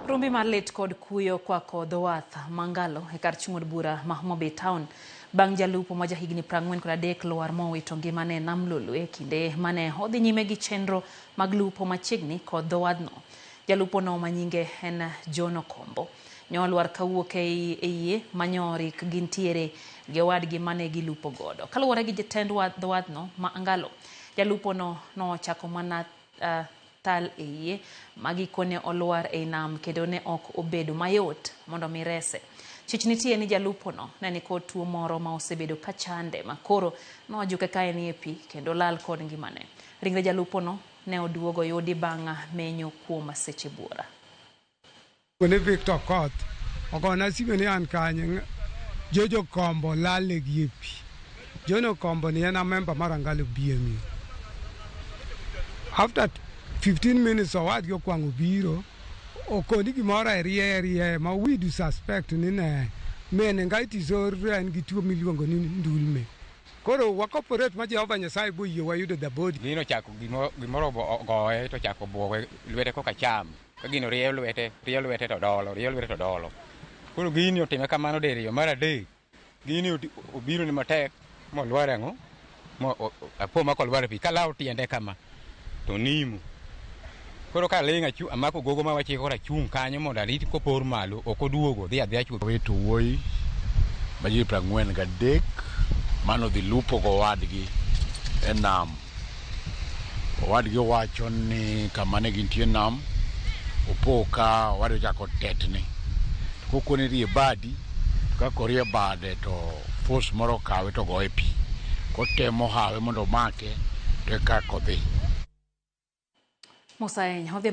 Rumbi mar lit kod kuyo kwako dho wath Mangalo e kar chung' od bura ma Homa Bay Town bang' jalupo ma jahigni 43 lwar mowito ngimane e nam Lolwe e kinde mane odhi nyime gi chenro mag lupo machiegni kod dho wadhno. Jalupono ma nyinge en John Okombo nyo olwar kawuok e yie manyorik gintiere gi owadgi mane gilupo godo. Kaluwore gi jatend dho wadhno ma Angalo, jalupono nochako mana thal e yie ma gikone olwar ei nam kendo ne ok obedo mayot mondo mi rese. Chich nitie ni jalupono ne nikod tuo moro ma osebedo ka chande ma koro nojuke ka en e pi kendo lal kod ngimane. Ringre jalupono ne oduogo yudi bang' menyo kuom seche buora. Ni Victor Koth ogona sime ni an kanye Jojo Kombo lal negi e pi. John Kombo ni en a member mar Angalo BMU. After 15 minutes owadgi okwang'o biro okoni gimoro e rie rie ma we do suspect ni ne meningitis or en gi tuo miluongo ni ndulme. Koro wa cooperate ma Jehova Nyasaye boyie wayudo the body. Gino chako gimoro ogoye to chako buoge lwete koka cham. Ka gino rieyo lwete, rieyo lwete to dolo, rieyo lwete to dolo. Koro gini otime kamano diriyo, mar adek gini obiro ni matek molwar ang'o apo ma kolwar e pi kalawo tiende kama to nimo. Koro kaling' amako gogo ma wachiko koro achung' kanyo mondo arit kopor malo ok oduogo dhi adhiya chuth. Owito wuoyi ma ji 43 manodhi lupo gowadgi e nam. Owadgi wacho ni kama ne gintie nam opo ka owadgi ochako tetni. To kokone rie badi to kaka orie bade to force moro okawe to goye pi. Kotemo hawe mondo omake to eka kodhi. Musa Eny odhi.